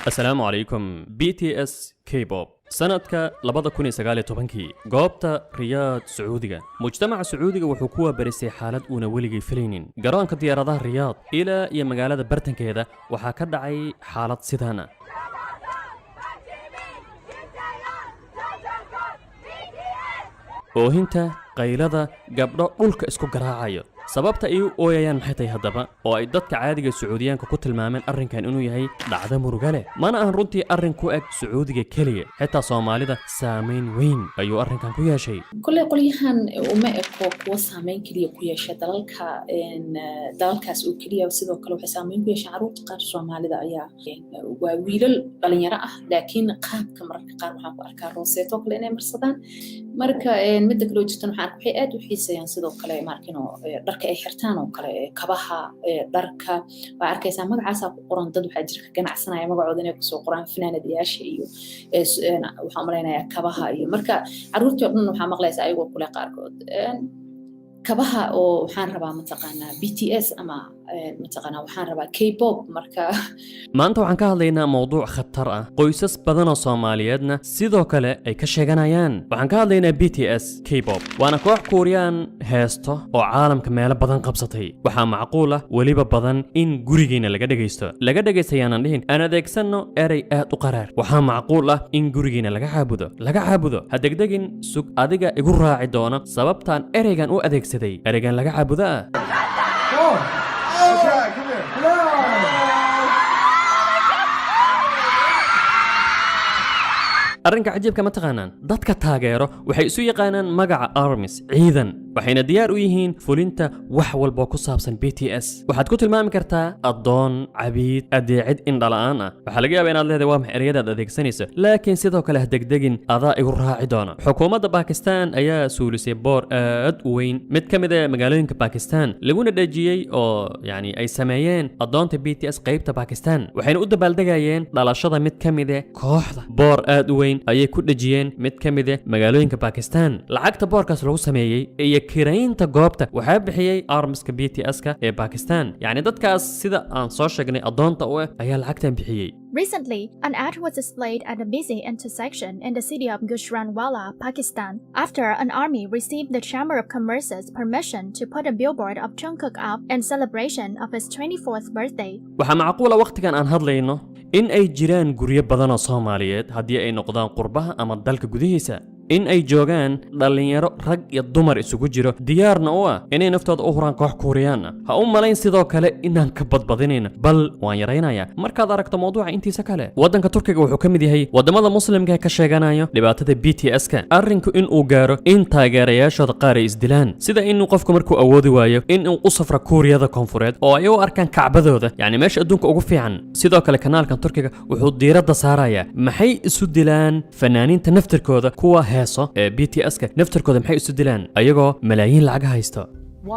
Asalaamu calaykum. BTS K-pop. Sanadka 2019-kii, goobta Riyaad, Sacuudiga, mujtamaca Sacuudiga wuxuu ku waabarisay xaalad uuna weligay filaynin. Garoonka diyaaradaha Riyaad ilaa iyo magaalada bartankeeda waxaa ka dhacay xaalad sidaan ah. Oohinta, qaylada, gabdho dhulka isku garaacayo. Sababta ay u ooyayaan maxay tahay haddaba, oo ay dadka caadiga Sacuudiyaanka ku tilmaameen arrinkan inuu yahay dhacdo muruga leh? Mana ahan runtii arrin ku eg Sacuudiga keliya, xitaa Soomaalida saamayn weyn ayuu arrinkan ku yeeshay. Kolley qolyahan uma eko kuwa saameyn keliya ku yeesha dalalka dalalkaas oo keliya. Sidoo kale waxay saameyn ku yeeshaan carruurta qaar Soomaalida ayaa waa wiilal dhalinyaro ah, laakiin qaabka mararka qaar waxaan ku arkaa rooseeto kale inay marsadaan. Marka midda kaloo jirtan waxaan waxay aad u xiiseeyaan sidoo kale markino dharka ay xirtaan oo kale, kabaha, dharka. Waa arkaysaa magacaasaa ku qoran. Dad waxaa jira ka ganacsanaya magacooda inay kusoo qoraan finaanadayaasha iyo waxaan malaynayaa kabaha. Iyo marka carruurtii oo dhan waxaa maqlaysaa ayagoo kule qaarkood kabaha oo waxaan rabaa, mataqaanaa, BTS ama mataqaanaa waxaan rabaa K-pop. Marka Maanta waxaan ka hadlaynaa mowduuc khatar ah, qoysas badan oo Soomaaliyeedna sidoo kale ay ka sheeganayaan. Waxaan ka hadlaynaa BTS K-pop, waana koox Kuuriyaan heesto oo caalamka meelo badan qabsatay. Waxaa macquul ah weliba badan in gurigiina laga dhegaysto. Laga dhegaystayaanaan dhihin, aan adeegsanno erey aad u qaraar. Waxaa macquul ah in gurigiina laga caabudo, laga caabudo. Ha degdegin, sug, adiga igu raaci doona sababtaan ereygan u adeegsaday, ereygan laga caabudo ah. Okay, come here. Arrinka cajiibka ma taqaanaan? Dadka taageero waxay isu yaqaanaan magaca armies, ciidan, waxayna diyaar u yihiin fulinta wax walba oo ku saabsan BTS. Waxaad ku tilmaami kartaa addoon, cabiid, adeecid indhala'aan ah. Waxaa laga yaabaa inaad leedahay, waa maxay ereyadaad adeegsanayso? Laakiin sidoo kale ha degdegin, adaa igu raaci doona. Xukuumadda Bakistan ayaa suulisay boor aad u weyn mid ka mid a magaalooyinka Bakistan, laguna dhejiyey oo yani ay sameeyeen addoonta BTS qaybta Bakistan. Waxayna u dabaaldegayeen dhalashada mid ka mid a kooxda. Boor aad u weyn ayay ku dhejiyeen mid ka mid a magaalooyinka Bakistan. Lacagta boorkaas lagu sameeyey iyo kiraynta goobta waxaa bixiyey armyska BTS-ka ee Bakistan. Yacni dadkaas sida aan soo sheegnay addoonta u ah ayaa lacagtan bixiyey. Recently, an ad was displayed at a busy intersection in the city of Gujranwala, Pakistan, after an army received the Chamber of Commerce's permission to put a billboard of Jungkook up in celebration of his 24th birthday. Waxaa macquula wakhtigan aan hadlayno in ay jiraan guryo badan oo Soomaaliyeed, haddii ay noqdaan qurbaha ama dalka gudihiisa, in ay joogaan dhallinyaro rag iyo dumar isugu jiro, diyaarna u ah inay naftooda u huraan koox Kuuriyaan ah. Ha u malayn sidoo kale inaan ka badbadinayna, bal waan yaraynayaa markaad aragto mawduuca intiisa kale. Waddanka Turkiga wuxuu ka mid yahay waddamada Muslimka ee ka sheeganayo dhibaatada BTS-ka. Arrinku in uu gaaro in taageerayaashooda qaar ay isdilaan, sida inuu qofku markuu awoodi waayo in uu u safro Kuuriyada Koonfureed oo ay u arkaan kacbadooda, yacni meesha adduunka ugu fiican. Sidoo kale kanaalkan Turkiga wuxuu diiradda saarayaa maxay isu dilaan fanaaniinta naftirkooda, kuwa heeso ee BTS-ka naftirkooda, maxay isu dilaan ayagoo malaayiin lacag haysto.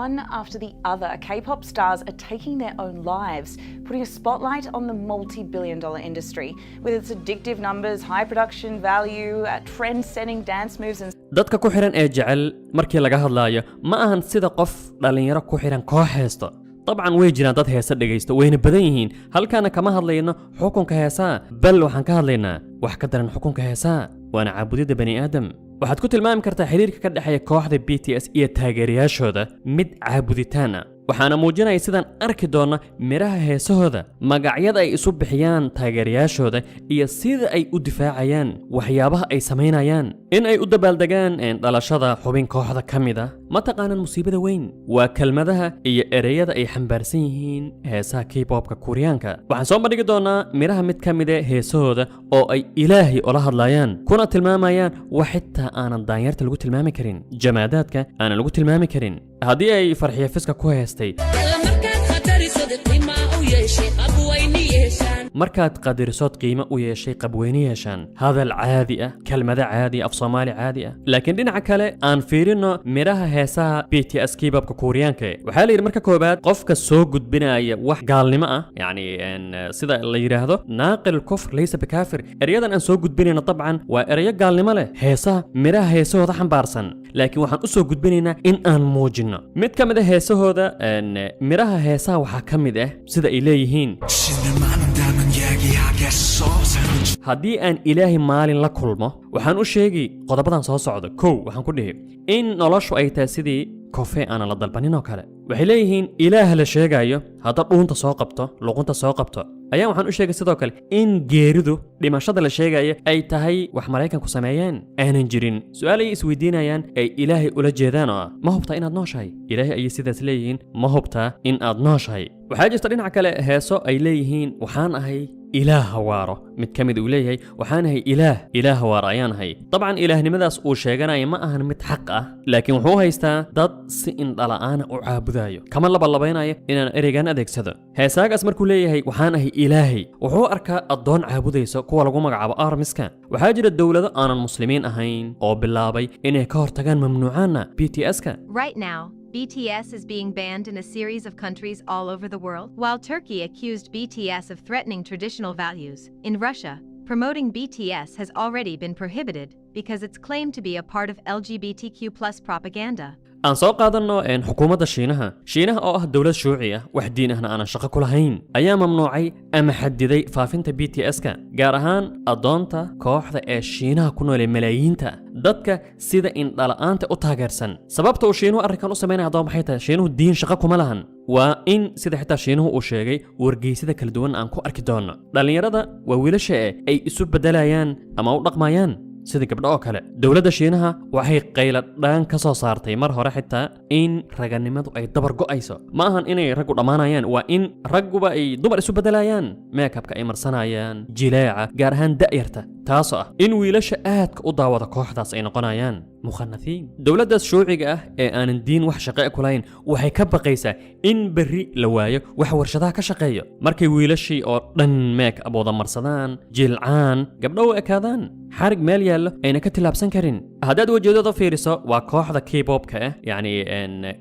One after the other, K pop stars are taking their own lives, putting a spotlight on the multi billion dollar industry with its addictive numbers, high production value, trend setting dance moves, and Dadka ku xiran ee jecel markii laga hadlaayo, ma ahan sida qof dhallinyaro ku xiran koox heesto. Dabcan way jiraan dad heese dhegaysto, wayna badan yihiin. Halkaana kama hadlayno xukunka heesaa, bal waxaan ka hadlaynaa wax ka daran xukunka heesaa, waana caabudidda bani aadam. Waxaad ku tilmaami kartaa xiriirka ka dhexeeya kooxda BTS iyo taageerayaashooda mid caabuditaan ah, waxaana muujinaya sidaan arki doonna midhaha heesahooda, magacyada ay isu bixiyaan taageerayaashooda iyo sida ay u difaacayaan waxyaabaha ay samaynayaan, in ay u dabaaldegaan dhalashada xubin kooxda ka mid ah. Ma taqaanaan musiibada weyn? Waa kelmadaha iyo ereyada ay xambaarsan yihiin heesaha K-popka Kuuriyaanka. Waxaan soo bandhigi doonaa midhaha mid ka mid a heesahooda oo ay Ilaahay ola hadlayaan, kuna tilmaamayaan wax xitaa aanan daanyarta lagu tilmaami karin, jamaadaadka aanan lagu tilmaami karin. Haddii ay Farxiyo Fiska ku heestay Markaad qadarisad qiima u yeeshay, qabwayni yeeshaan. Markaad qadarisood qiimo u yeeshay, qabweyne yeeshaan. Hadal caadi ah, kelmado caadi ah, af Soomaali caadi ah. Laakiin dhinaca kale aan fiirino midhaha heesaha BTS K-popka Kuuriyaanka. Waxaa la yidhi marka koobaad, qofka soo gudbinaya wax gaalnimo ah, yacni sida la yidhaahdo naaqil kufr laysa bikaafir. Eryadan aan soo gudbinayno dabcan waa erayo gaalnimo leh, heesaha midhaha heesahooda xambaarsan, laakiin waxaan u soo gudbinaynaa in aan muujinno mid ka mid a heesahooda. Midhaha heesaha waxaa ka mid ah sida ay leeyihiin: 신을 만난다면 얘기하겠지. best sauce and the Haddii aan Ilaahay maalin la kulmo, waxaan u sheegi qodobadan soo socda. Kow, waxaan ku dhihi in noloshu ay tahay sidii coffee aanan la dalbanin oo kale. Waxay leeyihiin Ilaah la sheegayo hadda dhuunta soo qabto, luqunta soo qabto. Ayaan waxaan u sheegay sidoo kale in geeridu, dhimashada la sheegaya, ay tahay wax Maraykanku sameeyeen, aanan jirin. Su-aal ayay isweydiinayaan ay Ilaahay ula jeedaan oo ah: "Ma hubtaa inaad nooshahay?" Ilaahay ayay sidaas leeyihiin: "Ma hubtaa in aad nooshahay?" Waxaa jirta dhinaca kale heeso ay leeyihiin "Waxaan ahay Ilaah hawaaro." Mid ka mid uu leeyahay: "Waxaan ahay Ilaah, Ilaah hawaaro ayaan ahay." Dabcan ilaahnimadaas uu sheeganaya ma ahan mid xaq ah, laakiin wuxuu haystaa dad si indhala'aana u caabudayo. Kama labalabaynayo inaan ereygan adeegsado. Heesaagaas markuu leeyahay "Waxaan ahay Ilaahay", wuxuu arkaa addoon caabudaysa, kuwa lagu magacaabo ARMYska. Waxaa jira dowlado aanan Muslimiin ahayn oo bilaabay inay ka hortagaan, mamnuucaana BTS-ka. Right now, BTS is being banned in a series of countries all over the world. While Turkey accused BTS of threatening traditional values, in Russia, promoting BTS has already been prohibited because it's claimed to be a part of LGBTQ propaganda. Aan soo qaadanno xukuumadda Shiinaha. Shiinaha oo ah dowlad shuuci ah, wax diin ahna aanan shaqo ku lahayn, ayaa mamnuucay ama xadiday faafinta BTS-ka, gaar ahaan addoonta kooxda ee Shiinaha ku nool ee malaayiinta dadka sida indhala'aanta u taageersan. Sababta uu Shiinuhu arrinkan u samaynaya haddaba maxay tahay? Shiinuhu diin shaqo kuma lahan. Waa in sida xitaa Shiinuhu uu sheegay, wargeysyada kala duwan aan ku arki doono, dhallinyarada waa wiilasha eh ay isu beddelayaan ama u dhaqmayaan sida gabdho oo kale. Dowladda Shiinaha waxay qayladhaan ka soo saartay mar hore xitaa in raganimadu ay dabar go'ayso. Ma ahan inay raggu dhammaanayaan, waa in ragguba ay dumar isu beddelayaan, makeupka ay marsanayaan, jileeca, gaar ahaan da'yarta, taasoo ah in wiilasha aadka u daawada kooxdaas ay noqonayaan mukhanathiin. Dowladdaas shuuciga ah ee aanan diin wax shaqe ku lahayn waxay ka baqaysaa in berri la waayo wax warshadaha ka shaqeeyo markay wiilashii oo dhan make up wada marsadaan, jilcaan, gabdho u ekaadaan, xarig meel yaallo ayna ka tillaabsan karin. Haddaad ujeedada fiiriso, waa kooxda K-popka ah. Yacni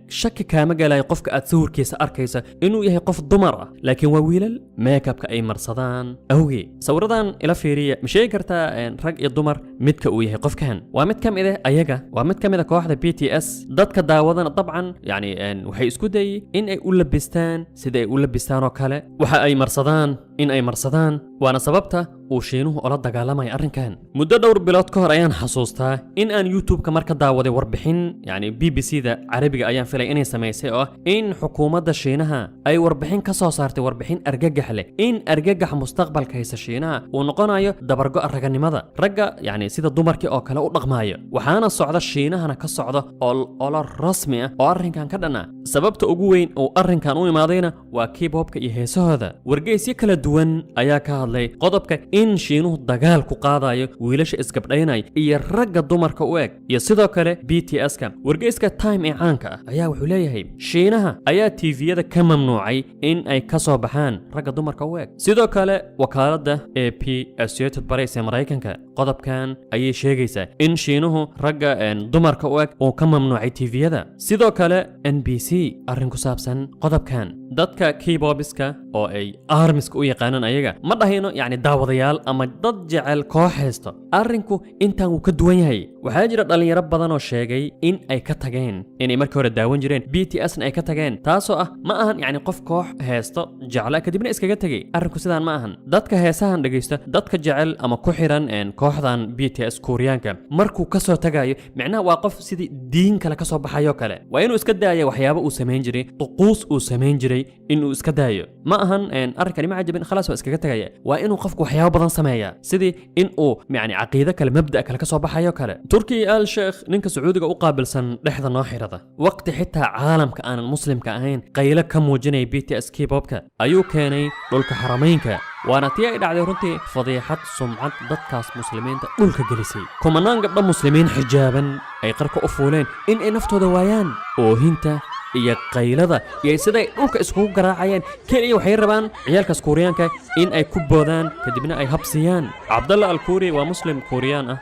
shaki kaama galayo qofka aad sawirkiisa arkaysa inuu yahay qof dumar ah, laakiin waa wiilal makeupka ay marsadaan awgee. Sawiradan ila fiiriya. Ma sheegi kartaa rag iyo dumar midka uu yahay qofkan? Waa mid ka mid ah ayaga, waa mid ka mid a kooxda BTS. Dadka daawadana dabcan yacni waxay isku dayay in ay u labistaan sida ay u labistaan oo kale, waxa ay marsadaan in ay marsadaan. Waana sababta uu Shiinuhu ola dagaalamaya arrinkan. Muddo dhowr bilood ka hor ayaan xasuustaa in aan YouTube-ka marka daawaday warbixin, yacni BBC da Carabiga ayaan filay inay samaysay, oo ah in xukuumadda Shiinaha ay warbixin ka soo saartay, warbixin argagax leh, in argagax mustaqbalka haysa Shiinaha uu noqonayo dabargo'a raganimada, ragga yacni sida dumarkii oo kale u dhaqmaayo. Waxaana socda, Shiinahana ka socda olo rasmi ah oo arrinkan ka dhan ah. Sababta ugu weyn uu arrinkan u imaadayna waa K-popka iyo heesahooda. Wargeysyo kala duwan ayaa ka hadlay qodobka in Shiinuhu dagaal ku qaadayo wiilasha isgabdhaynaya iyo ragga dumarka u eg iyo sidoo kale BTS-ka. Wargeyska Time ee caanka ah ayaa wuxuu leeyahay Shiinaha ayaa TV-yada ka mamnuucay in ay ka soo baxaan ragga dumarka u eg. Sidoo kale wakaaladda AP, Associated Press, ee Maraykanka qodobkan ayay sheegaysaa in Shiinuhu ragga dumarka u eg uu ka mamnuucay TV-yada. Sidoo kale NBC arrin ku saabsan qodobkan. Dadka K-popiska oo ay ARMYska u yaqaanaan ayaga, ma dhahayno yacni daawadayaal ama dad jecel koox haysto, arrinku intaan wuu ka duwan yahay. Waxaa jira dhallinyaro badan oo sheegay in ay ka tageen, inay markii hore daawan jireen BTS-na ay ka tageen, taasoo ah ma ahan yacni qof koox heesto jecla kadibna iskaga tegey. Arrinku sidaan ma ahan. Dadka heesahan dhegaysta, dadka jecel ama ku xiran kooxdan BTS Kuuriyaanka, markuu ka soo tagayo, micnaha waa qof sidii diin kale ka soo baxayo kale. Waa inuu iska daaya waxyaabo uu samayn jiray, duquus uu samayn jiray inuu iska daayo. Ma ahan arrinkani ma cajabin, khalaas waa iskaga tegaya. Waa inuu qofku waxyaabo badan sameeya, sidii in uu yacni caqiido kale, mabda' kale ka soo baxayo kale. Turki Al Sheekh, ninka Sacuudiga u qaabilsan dhexda noo xirada, waqti xitaa caalamka aanan Muslimka ahayn qaylo ka muujinaya BTS K-popka ayuu keenay dhulka Xarameynka. Waana tii ay dhacday runtii fadiixad sumcad dadkaas Muslimiinta dhulka gelisay. Kumanaan gabdho Muslimiin xijaaban ay qarka u fuuleen in ay naftooda waayaan, oohinta iyo qaylada iyo siday dhulka iskugu garaacayeen. Keliya waxay rabaan ciyaalkaas Kuuriyaanka in ay ku boodaan, kadibna ay habsiyaan. Cabdalla Al Kuuri waa Muslim Kuuriyaan ah.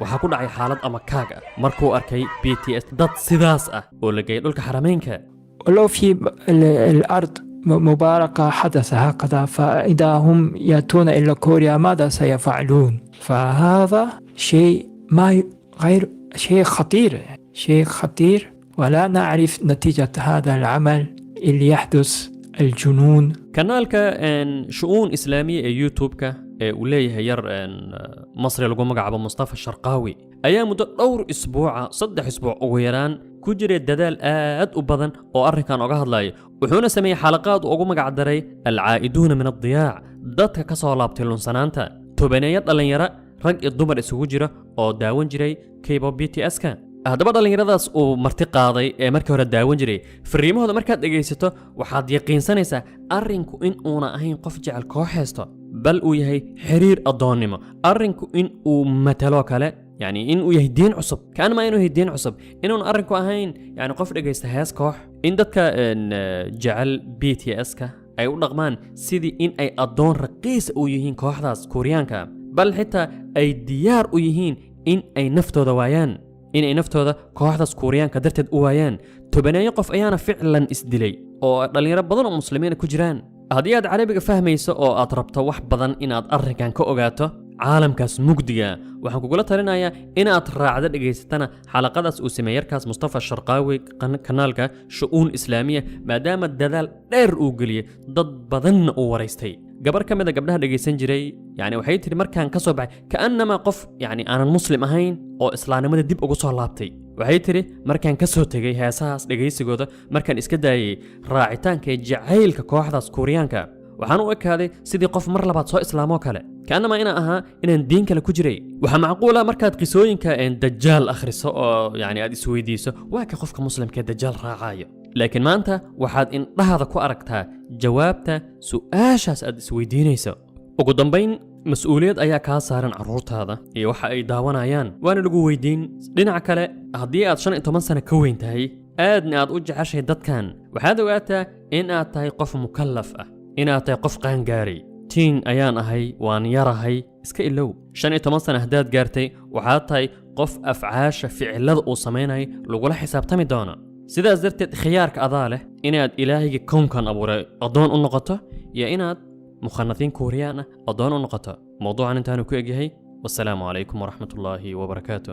Waxaa ku dhacay xaalad ama kaag ah markuu arkay BTS dad sidaas ah oo la geeyay dhulka Xarameynka. ولو في الأرض مباركة حدث هكذا، فإذا هم يأتون إلى كوريا ماذا سيفعلون؟ فهذا شيء ما غير شيء خطير، شيء خطير، ولا نعرف نتيجة هذا العمل اللي يحدث الجنون. Kanaalka Shu'uun Islaamiya ee YouTube-ka ee uu leeyahay yar Masri lagu magacaabo Mustafa Sharqaawi ayaa muddo dhowr isbuuca, 3 isbuuc ugu yaraan, ku jiray dadaal aad u badan oo arrinkan oga hadlayo. Wuxuuna sameeyey xalaqaad uu ugu magac daray "Alcaa'iduuna min addiyaac", dadka ka soo laabtay lunsanaanta. Tobaneeyo dhallinyaro rag iyo dumar isugu jira oo daawan jiray K-pop BTS-ka. Haddaba dhallinyaradaas uu marti qaaday ee markii hore daawan jiray, fariimahooda markaad dhegaysato waxaad yaqiinsanaysaa arrinku in uuna ahayn qof jecel koox haysto, bal uu yahay xiriir addoonnimo. Arrinku in uu matalo kale, yani in uu yahay diin cusub, kaanmaa inuu yahay diin cusub, inuun arrinku ahayn yani qof dhegaysta hees koox, in dadka jecel BTS-ka ay u dhaqmaan sidii in ay addoon raqiisa u yihiin kooxdaas Kuuriyaanka, bal xitaa ay diyaar u yihiin in ay naftooda waayaan, in ay naftooda kooxdaas Kuuriyaanka darteed u waayaan. Tobaneeyo qof ayaana ficlan isdilay oo dhallinyaro badan oo muslimiina ku jiraan. Haddii aad Carabiga fahmayso oo aad rabto wax badan inaad arrinkan ka ogaato, caalamkaas mugdiga, waxaan kugula talinayaa inaad raacdo, dhegaysatana xalaqadaas uu sameeyey yarkaas Mustafa Sharqaawi, kanaalka Shu'uun Islaamiya, maadaama dadaal dheer uu geliyey, dad badanna uu waraystay. Gabar ka mid a gabdhaha dhegaysan jiray yani waxay tihi, markaan ka soo baxay, ka'annamaa qof yani aanan Muslim ahayn oo islaamnimada dib ugu soo laabtay. Waxay tidhi, markaan ka soo tegay heesahaas dhegaysigooda, markaan iska daayey raacitaanka iyo jacaylka kooxdaas Kuuriyaanka, waxaan u ekaaday sidii qof mar labaad soo islaamoo kale, kaannamaa inaan ahaa inaan diin kale ku jiray. Waxaa macquula markaad qisooyinka Dajaal akhriso oo yani aad isweydiiso, waa ka qofka Muslimka ee Dajaal raacayo? Laakiin maanta waxaad indhahaada ku aragtaa jawaabta su'aashaas aad isweydiinayso. Ugu dambayn, mas-uuliyad ayaa kaa saaran carruurtaada iyo waxa ay daawanayaan, waana lagu weydiin. Dhinaca kale, haddii aad 15 sano ka weyn tahay, aadna aad u jeceshahay dadkan, waxaad ogaataa in aad tahay qof mukallaf ah, inaad tahay qof qaangaaray. Teen ayaan ahay, waan yarahay, iska ilow. 15 sano haddaad gaartay, waxaad tahay qof afcaasha ficilada uu samaynayo lagula xisaabtami doono. Sidaas darteed khiyaarka adaa leh inaad Ilaahayga kownkan abuuray addoon u noqoto iyo inaad mukhanathiin Kuuriyaan ah addoon u noqoto. Mowduucan intaanu ku egyahay. Wasalaamu calaykum waraxmatullaahi wabarakaatu.